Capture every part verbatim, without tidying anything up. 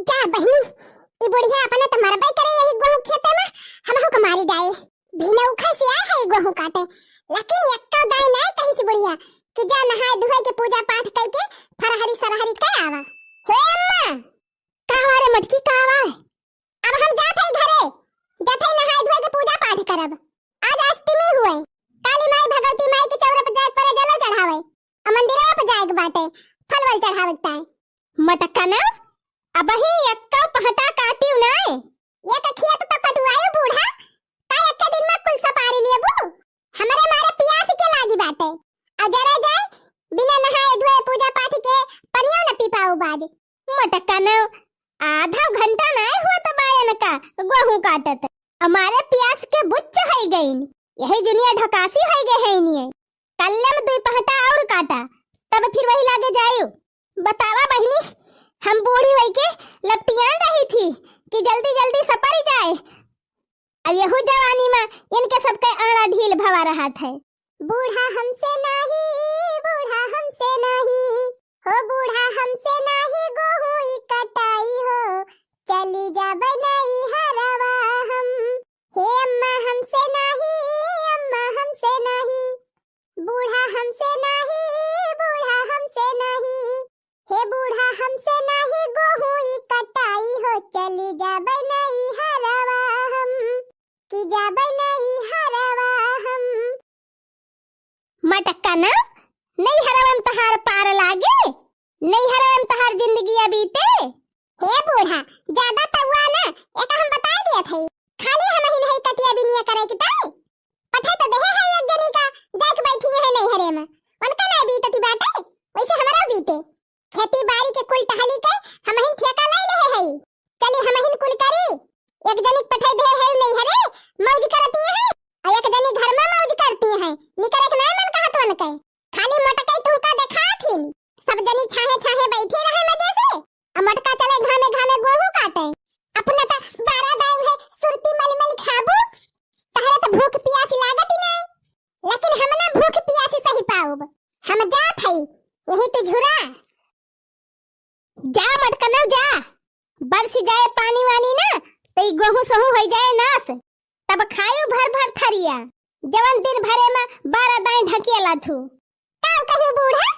जा बहिनी, ई बुढ़िया अपने त मरबे करे यही गोहूँ खेते में, हमहू के मारी जाए। भिनौखे से आए है ई गोहूँ काटे, लेकिन एक्का दाई नाय कहीं से बुढ़िया कि जा नहाए धोए के पूजा पाठ कई के फरहरी सरहरी के आवा। हे अम्मा, का हुआ रे मटकी, का हुआ? अब हम जात हई घरे, जात हई नहाए धोए के पूजा पाठ करब। आज अष्टमी हुए, काली माई भगवती माई के चौरा पर जाए के परे जलो चढ़ावे, आ मंदिरवा पर जाए के बाटे, फल वल चढ़ावे के ताई। मटकना, अबही एक्का पहटा काटिउ नाय। एक खेत तो कटुआयो बूढ़ा, का एक्के दिन में कुल सपारी लेबू? हमरे मारे पियास के लागी बाटे। आ जरा जाए, बिना नहाए धोए पूजा पाठ के पनियो न पी पाऊ बाज। मटकनो, आधा घंटा नाय हुआ त बायन का गोहूँ काटत। हमारे पियास के बुच्च होई गईन, यही जुनिया ढकासी होई गए है इनिये। कल्लम दुई पहटा और काटा, तब फिर वही लागे जायु। बतावा बहिनी, हम बूढ़ी होई के लपटियान रही थी कि जल्दी जल्दी सपरी जाए। अब यहू जवानी में इनके सबके आड़ा ढील भवा रहत है। बूढ़ा हमसे नाही, बूढ़ा हमसे नाही, हो बूढ़ा हमसे नाही गोहूँ ई कटाई हो, चली जाबे नैहरवा हम। हे अम्मा हमसे नाही, अम्मा हमसे नाही, बूढ़ा हमसे नाही, बूढ़ा हमसे नाही, हे बूढ़ा हमसे नाही गोहूँ ई कटाई हो, चली जाबे नैहरवा हम, कि जाबे नैहरवा हम। मटकना, नैहरवा में तहार पार लागे, नैहरवा में तहार जिंदगिया बीते। हे बूढ़ा, ज्यादा तउआ ना, एका हम बताई दियत हई, खाली हमहिन हई कटिया बिनिया करे के ताई। पठे तो देहे है एक जनी का, जाके बैठी है नैहरे में। उनका ना बीतती बाटे, वैसे हमरा बीते। खेती बाड़ी के कुल टहली के हमहिन ठेका ले लेहे हई। चली हमहिन कुल करी। एक जनी के पठे देहे है नैहरे, मौज करती है। और एक जनी घर में मौज करती है। निकरे के ना मन कहत उनके। खाली मोटकई तुमका देखाथिन। सब जनी छाहे छाहे बैठी रहे मजे से। आ मोटका चले घामे घामे गोहूँ काटे। अपना त बारह दाई है सुरती मल मल खाबू। तहरे त भूख पियास लागत ही नहीं। लेकिन हम ना भूख पियास सही पाउब। हम जात हई, यही तू झुरा। जा मटकनऊ जा, बरस जाए पानी वानी ना, त ई गोहूँ सोहूँ होइ जाए नास, तब खायू भर भर थरिया, जवन दिन भरे में बारह दाई ढकिया लाथू। का कही बूढ़ा,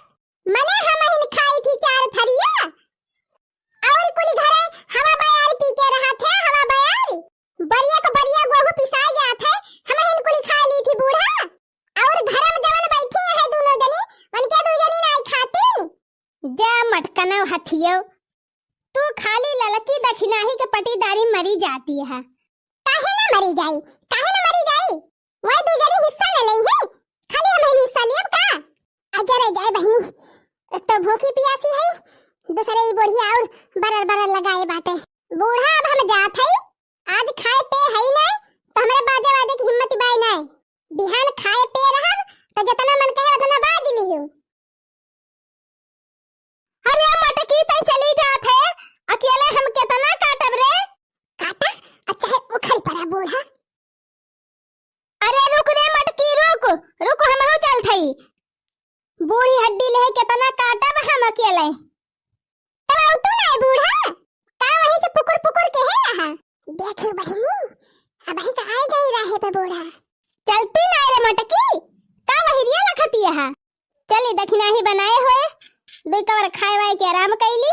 मने हमहिन खाई थी चार थरिया, और कुल घरे हवा बयार पी के रहा थे, हवा बयार। बरिया को बरिया गोहूँ पिसाए जात है, हमहिन कुल खा ली थी बूढ़ा। और घर में जवन बैठी है दोनों जनी, उनके दू जनी नाई खाती। जा मटकनव हथियो, तू खाली ललकी दखिनाही के पटीदारी मरी जाती है। काहे ना मरी जाई, काहे ना मरी जाई? वही दू जनी हिस्सा ले लेई है, खाली हमहिन हिस्सा लेब का? आ जरे जाए बहिनी, एक तो भूखी पियासी है, दूसरे ई बुढ़िया और बरर बरर लगाए बाटे। बूढ़ा अब हम जात हई, आज खाए पे है ही नहीं, तो हमरे बाजे वाजे की हिम्मत बाई नहीं। बिहान खाए पे रहब, तो जितना मन कहे उतना बाज लिहू। अरे मटकी, तै चली जात है, अकेले हम केतना काटब रे? काटा, अच्छा है उखल पड़ा बूढ़ा। अरे रुक रे मटकी, रुक, रुक, हमहू चलत हई। बूढ़ी हड्डी लेहे केतना काटब हम अकेले। तब आऊ तू ना बूढ़ा, का वहीं से पुकुर पुकुर के है रहा? देखियो बहिनी, अबही तो आए गई रहे पे बूढ़ा। चलती ना रे मटकी, का वहिरिया लखती है? चली दखिनाही बनाए हुए, दुई कवर खाए वाए के आराम कैली,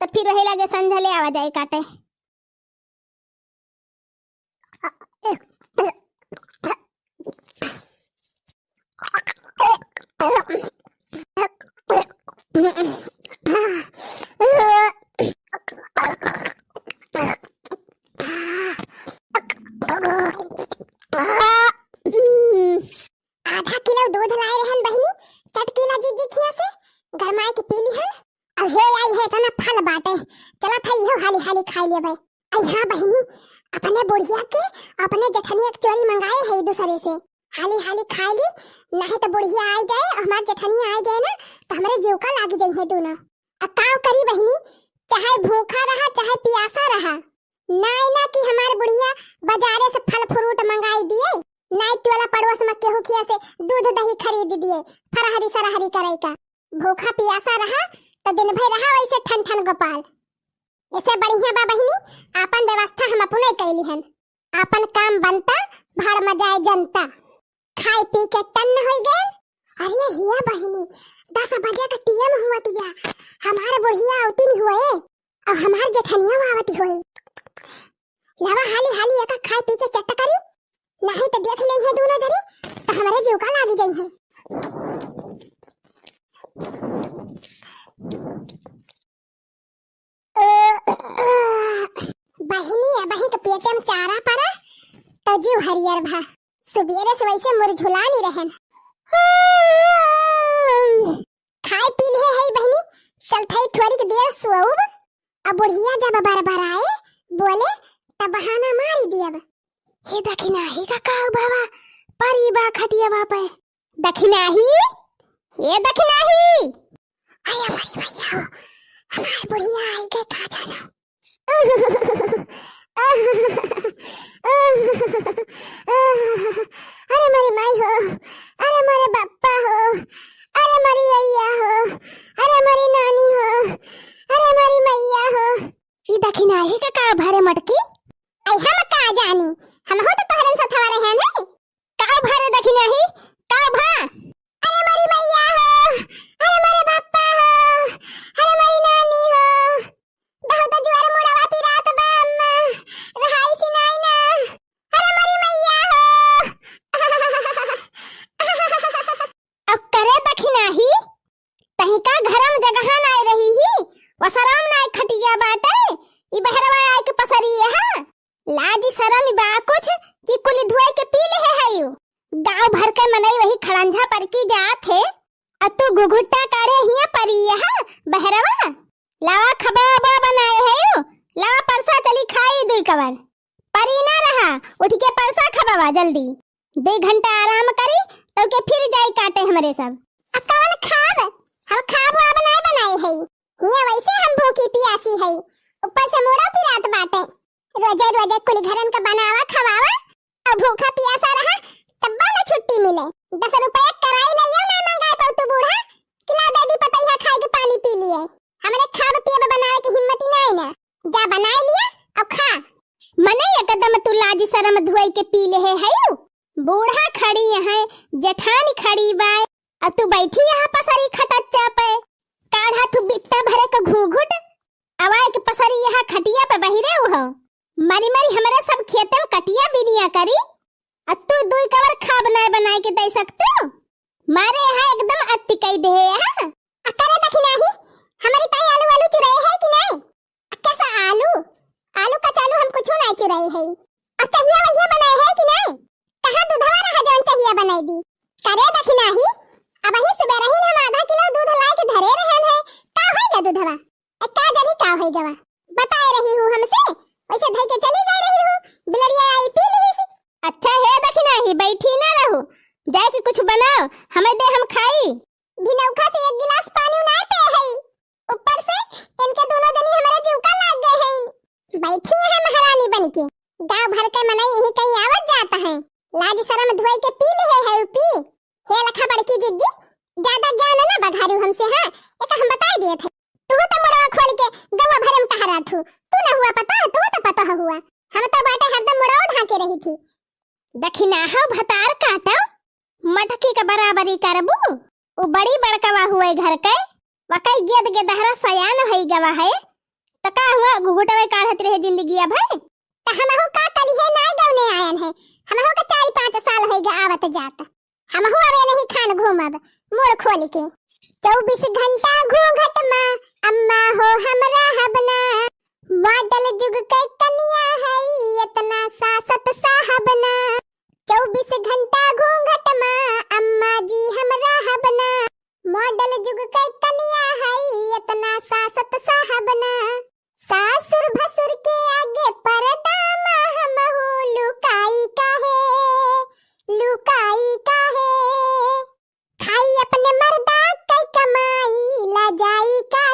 त फिर वही लगे संझा ले आवा जाए काटे। आधा किलो दूध लाए रहन बहिनी, चटकीला जीजी खिया से गरमाए के पी लिहन। अब हे आई है इतना फल बाटे, चलत है इहो हाली हाली खाई लेबै। आई हाँ बहिनी, अपने बुढ़िया के अपने जेठनिया के चोरी मंगाए है दूसरे से, हाली हाली खाई ली, नहीं तो बुढ़िया आई जाए और हमार जेठनिया आई जाए ना, तो हमरे जीव का लागी जाई है दोनों। अब काव करी बहिनी, चाहे भूखा रहा चाहे पियासा रहा, नाई ना कि हमार बुढ़िया बाजारे से फल फ्रूट मंगाई दिए, नाई टोला पड़ोस में केहू खिया से दूध दही खरीद दिए, फरहरी सरहरी करे का। भूखा पियासा रहा तो दिन भर रहा वैसे ठन ठन गोपाल। ऐसे बढ़िया बा बहिनी, आपन व्यवस्था हम अपने कैली हन। आपन काम बनता, भाड़ में जाए जनता। खाए पी के टन्न होई गए। अरे हिया बहिनी, दस बजे का टीएम हुआ तिया, हमार बुढ़िया आवती नहीं हुए, और हमार जेठनिया आवती हुए। लावा हाली हाली एका खाए पी के चट्ट करी, नहीं तो देख ले है दोनों जनी, तो हमारे जीव का लागी जाई है। बहिनी, अबही के पेटे में चारा पड़ा, तो जीव हरियर भा। सुबेरे से वैसे मुरझुलानी रहन। खाए पी लिहे है बहिनी, चलत है थोड़ी के देर सोउब। अब बुढ़िया जब बरबराए बोले, तब बहाना मारी दियब। हे दखिनाही का काऊ बाबा, परी बा खटिया पे। दखिनाही, ए दखिनाही। अरे हमारी मैया हो, हमार बुढ़िया आई गए, कहाँ जाना? अरे मोरी माई हो, अरे मोरे बापा हो, अरे मोरी अइया हो, अरे मोरी नानी हो, अरे मोरी मैया हो। ई दखिनाही का का भरे मटकी? आई हम का जानी, हम हो तो तोहरन सथवा रहे हैं। का भा रे दखिनाही, का भा? अरे मोरी मैया हो, अरे मोरे बापा हो, अरे मोरी नानी हो, बहुत जोर मुड़वा पिरात बा अम्मा, रहाई सिनाई ना, अरे मोरी मैया हो। अब करे दखिनाही, तहिका घरम जगह नाय रही ही, वसराम नाय खटिया बाटे, ई बहरवा आय के पसरी यहाँ। लाज सरम बा कुछ कि कुल धोए के पी लेहे हयू। गांव भर के मनई वही खड़ंझा पर की जात है, अ तू घुघुट्टा काढ़े हिया परी यहाँ बहरवा। लावा खबाबा बनाए हयू, लावा परसा चली खाई दुई कवर। परी ना रहा, उठ के परसा खबावा जल्दी। दुई घंटा आराम करी, तो के फिर जाई काटे हमरे सब। अब कवन खाब? हम खाब वाब नाय बनाए हई। हियां वैसे हम भूखी पियासी हई, ऊपर से मुड़ो पिरात बाटे। रोजे रोजे कुल घरन का बनावा खवावा, अब भूखा पियासा रहा, तब्बा न छुट्टी मिले। दस रुपया कराई लइयो ना मंगाए पौतू बूढ़ा, कि ला दे दी पतैया खाए के पानी पी लिए। हमरे खाब पियब बनावे के हिम्मत ही नाय ना। जा बनाए लिया, अब खा। मने एकदम तू लाज सरम धोए के पी लेहे हयू। बूढ़ा खड़ी है, जेठानी खड़ी बाय, अ तू बैठी यहाँ पसरी खटच्चा पे। काढ़ा तू बित्ता भरे क घूघुट, अवाए के पसरी यहाँ खटिया पे बहिरे उहो। मरी मरी हमरे सब खेते में कटिया बिनिया करी, अ तू दुई कवर खाब नाय बनाए के दे सकतू। मारे यहाँ एकदम अति कई दे यहाँ। अ करे दखिनाही, हमरी ताई आलू वालू चुराए है कि नाय? कैसा आलू? आलू कचालू हम कुछो नाय चुराई है। और चहिया वहिया बनाए है कि नाय? कहाँ दूधवा रहा जौन चहिया बनाई दी? करे दखिनाही, अबही सुबह रहीन हम आधा किलो दूध लाए के धरे रहन है। का होई गा दूधवा? ए, का जानी का होई गवा? बताए रही हूँ हमसे, वैसे धई के चली गई रही हूँ, बिलरिया आई पी लीस। अच्छा हे दखिनाही, बैठी ना रहू, जाए के कुछ बनाओ, हमें दे, हम खाई। भिनौखा से एक गिलास पानी नाय पे है। ऊपर से इनके दोनों जनी हमारे जीव का लाग गए हैं। बैठी है महारानी बन के। गांव भर के मनई यही कहीं आवत जात है। लाज शरम धोई के पी लिहे है उ पी। हे लखा बड़की जिज्जी, ज्यादा ज्ञान ना बघारू हमसे, हाँ? एक हम बताई दिए थे। तू तो मुड़वा खोल के गवा भरम टहरा थू। तू ना हुआ पता, तू तो पता हुआ। हम तो बाटे हरदम मुड़वा ढाके रही थी। दखिनाहा भतार काटो, मटकी के बराबरी करबू? उ बड़ी बड़कवा हुए घर के, वकई गेद गेदहरा सयान होई गवा है, त का हुआ घुघुटवे काढ़त रहे जिंदगी अब है? त हमहू का कलिहे नाय गौने आयन है, हमहू का चार पाँच साल होई ग आवत जात, हमहू अबे नहीं खान घूमब मुड़ खोल के। चउबीस घंटा घूंघट मा अम्मा हो हम रहब ना, मॉडल जुग के कनिया हई, इतना सासत साहब ना। चउबीस घंटा घूंघट मा अम्मा जी हम रहब ना, मॉडल जुग के कनिया हई, इतना सासत साहब ना। सासुर भसुर के आगे पर्दा मा हम हो लुकाई काहे, लुकाई काहे। खाई अपने मर्दा के कमाई, ला जाई का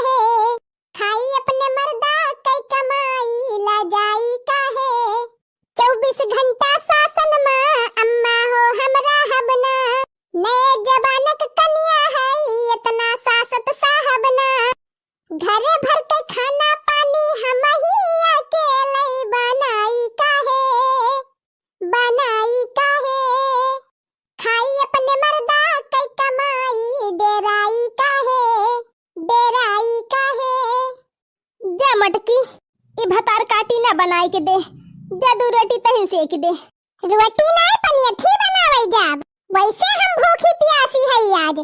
कि ई भतार काटी ना बनाई के दे, जा दू रोटी तहिन सेक दे। रोटी ना, पनियथी बनावे जाब, वैसे हम भूखी प्यासी है आज।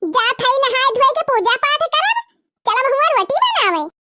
जात हई नहाए धोए के पूजा पाठ करब, चलब हुआ रोटी बनावे।